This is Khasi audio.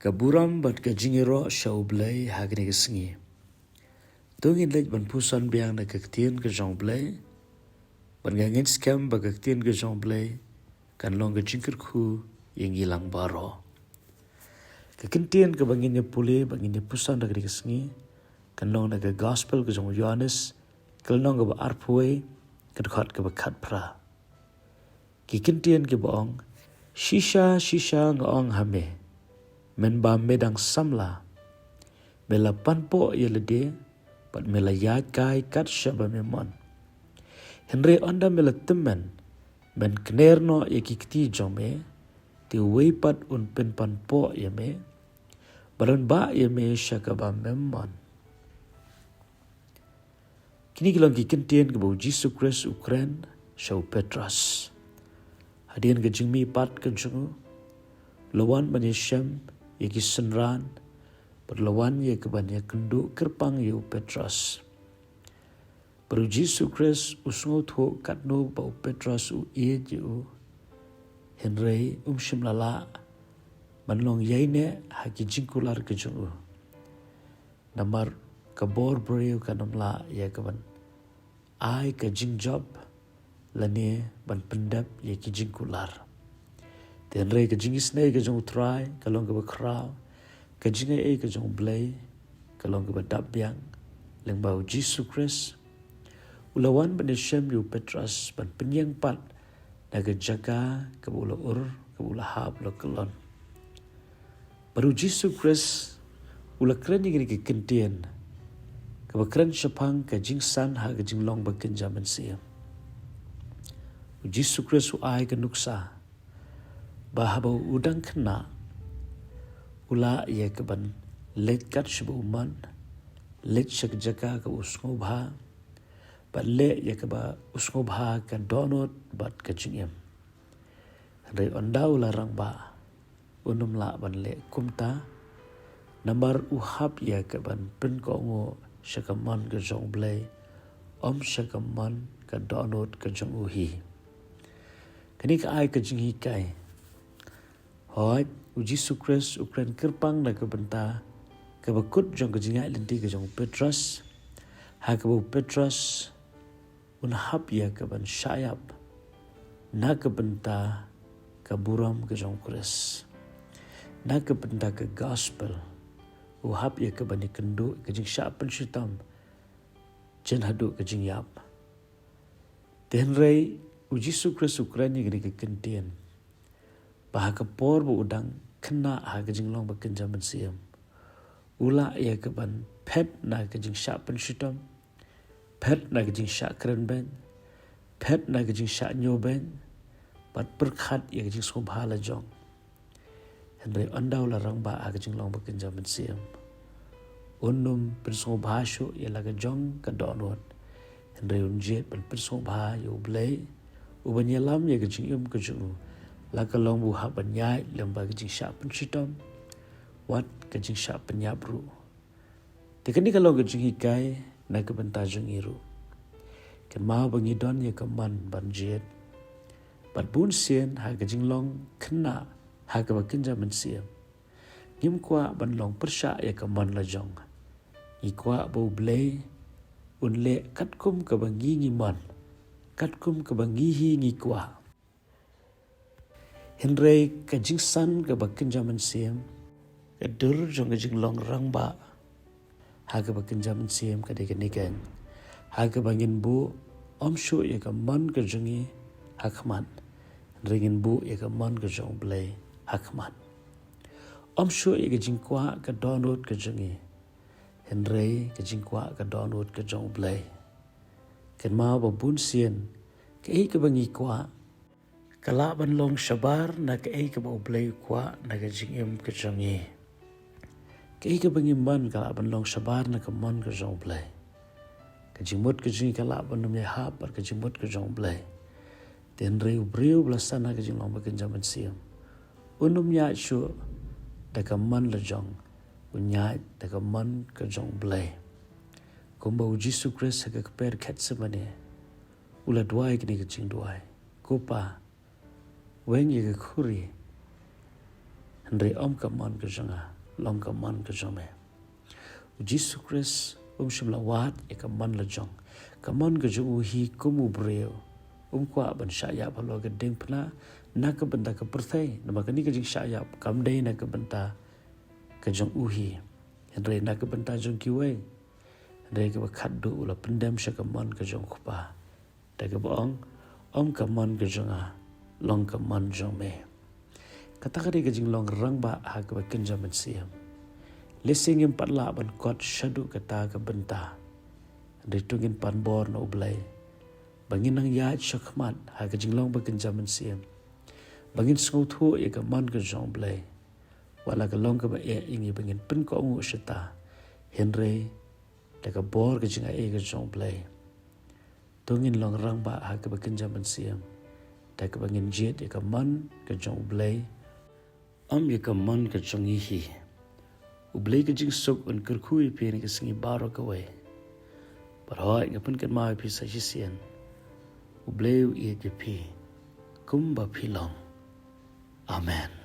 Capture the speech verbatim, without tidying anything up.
Ka burom bad ka jingïaroh sha U Blei ha kane ka sngi. To ngin leit ban puson biang na ka ktien ka jong U Blei. Bad nga ngeit skhem ba ka ktien ka jong U Blei kan long ka jingkyrkhu ïa ngi lang baroh. Ka ktien kaba ngin ïa pule bad ngin ïa puson da kane ka sngi kan long na ka gospel ka jong u Ïoannis, ka lynnong kaba arphew wei, ka dkhot kaba khatphra. Ki ktien kiba ong, shisha shisha nga ong ha me, mynba me dang samla, me la panpoh ïa lade bad me la ïaid kai kat shaba me mon. Hynrei ynda me la tymmen, men kner noh ïa ki kti jong me, te uwei pat un pynpanpoh ïa me bad un bah ïa me sha kaba mem mon. Kine ki long ki ktien kaba u Jisu Khrist u kren sha u Petros hadien ka jingmihpat ka jong u. U la wan ban ïashem ïa ki synran bad u la wan ïa kaban ïakynduh kyrpang ïa u Petros. Bad u Jisu Khrist u sngewthuh katno ba u Petros u ïeit ïa u. Hynrei um shym la lah ban long ïaineh ha ki jingkular ka jong u. Namar ka bor briew kan ym lah ïa kaban ai ka jingjop lane ban pyndep ïa ki jingkular. Te hynrei ka jingisynei ka jong u Trai ka long kaba khraw, ka jingai ei ka jong u Blei ka long kaba dap biang. Lyngba u Jisu Khrist u la wan ban ïashem ïa u Petros ban pynïeng pat na ka jaka kaba u la ur, kaba u la hap, u la kyllon. Bad u Jisu Khrist u la kren ïa kine ki ktien kaba kren shaphang ka jingsan ha ka jinglong ba kynja mynsiem. U Jisu Khrist u ai ka nuksa ba haba u dang khynnah u lah ïa kaban leit kat shaba u mon, leit sha ka jaka kaba u sngewbha, bad leh ïa kaba u sngewbha ka dohnud bad ka jingim. Hynrei ynda u la rangbah, un ym lah ban leh kumta, namar u hap ïa kaban pynkohnguh sha ka mon ka jong u Blei, ym sha ka mon ka dohnud ka jong u hi. Kane ka ai ka jinghikai. Hooid, u Jisu Khrist u kren kyrpang na ka bynta kaba kut jong ka jingïaid lynti ka jong u Petros, ha kaba u Petros un hap ïa kaban shah ïap na ka bynta ka burom ka jong u Khrist, na ka bynta ka gospel. U hap ïa kaban ïakynduh ka jingshah pynshitom jan haduh ka jingïap. Te hynrei u Jisu Khrist u kren ïa kine ki ktien ba ha ka por ba u dang khynnah ha ka jinglong ba kynja mynsiem, u lah ïa kaban phet na ka jingshah pynshitom, phet na ka jingshah kren beiñ, phet na ka jingshah ñiew beiñ, bad pyrkhat ïa ka jingsngewbha la jong. Hynrei ynda u la rangbah ha ka jinglong ba kynja mynsiem, un ym pynsngewbha shuh ïa la ka jong ka dohnud. Hynrei un jied ban pynsngewbha ïa u Blei, u ban ïalam ïa ka jingim ka jong u, la ka long ba u hap ban ïaid lyngba ka jingshah pynshitom wat ka jingshah pynïap ruh. Te kane ka long ka jinghikai na ka bynta jong ngi ruh. Kynmaw ba ngi don ïa ka mon ban jied. Bad bun sien ha ka jinglong khynnah ha kaba kynja mynsiem, ngim kwah ban long pyrshah ïa ka mon la jong. Ngi kwah ba u Blei un leh katkum kaba ngi ngi mon, katkum kaba ngi hi ngi kwah. Hynrei ka jingsan kaba kynja mynsiem, ka dur jong ka jinglong rangbah ha kaba kynja mynsiem ka dei kane keiñ, ha kaba ngin buh ym shuh ïa ka mon ka jong ngi ha khmat, hynrei ngin buh ïa ka mon ka jong u Blei ha khmat. Ym shuh ïa ka jingkwah ka dohnud ka jong ngi, hynrei ka jingkwah ka dohnud ka jong u Blei. Kynmaw ba bun sien kaei kaba ngi kwah ka lah ban long shabar na kaei kaba u Blei u kwah na ka jingim ka jong ngi. Kaei kaba ngi mon ka lah ban long shabar na ka mon ka jong u Blei. Ka jingmut ka jong ngi ka lah ban ym ïahap bad ka jingmut ka jong u Blei. Te hynrei u briew ba la san ha ka jinglong ba kynja mynsiem, un ym ïaid shuh da ka mon la jong, un ïaid da ka mon ka jong u Blei. Kumba u Jisu Khrist ha ka kper Gethsemane u la duwai kine ki jingduwai, Ko Pa, weng ïa ka khuri, Hynrei ym ka mon ka jong nga, long ka mon ka jong me. U Jisu Khrist um shym la wad ïa ka mon la jong. Ka mon ka jong u hi kum u briew um kwah ban shah ïap halor ka diengphna na ka bynta ka pyrthei. Namar kane ka jingshah ïap kam dei na ka bynta ka jong u hi, hynrei na ka bynta jong kiwei. Hynrei kaba khatduh u la pyndem sha ka mon ka jong u Kpa, da kaba ong, ym ka mon ka jong nga, long ka mon jong me. Kata ka dei ka jinglong rangbah ha kaba kynja mynsiem. Lehse ngim pat lah ban kot shaduh kata ka bynta, hynrei to ngin pan bor na U Blei ba ngin nang ïaid shakhmat ha ka jinglong ba kynja mynsiem, ba ngin sngewthuh ïa ka mon ka jong U Blei. Wat la ka long kaba eh ïa ngi ba ngin pynkohnguh shata, hynrei da ka bor ka jingai ka jong U Blei, to ngin long rangbah ha kaba kynja mynsiem, da kaba ngin jied ïa ka mon ka jong U Blei, ym ïa ka mon ka jong ngi hi. U Blei ka jingsuk un kyrkhu ïa phi ha kane ka sngi baroh kawei. Bad hooid, nga pynkynmaw ïa phi sa shisien, U Blei u ïeit ïa phi kumba phi long. Amen.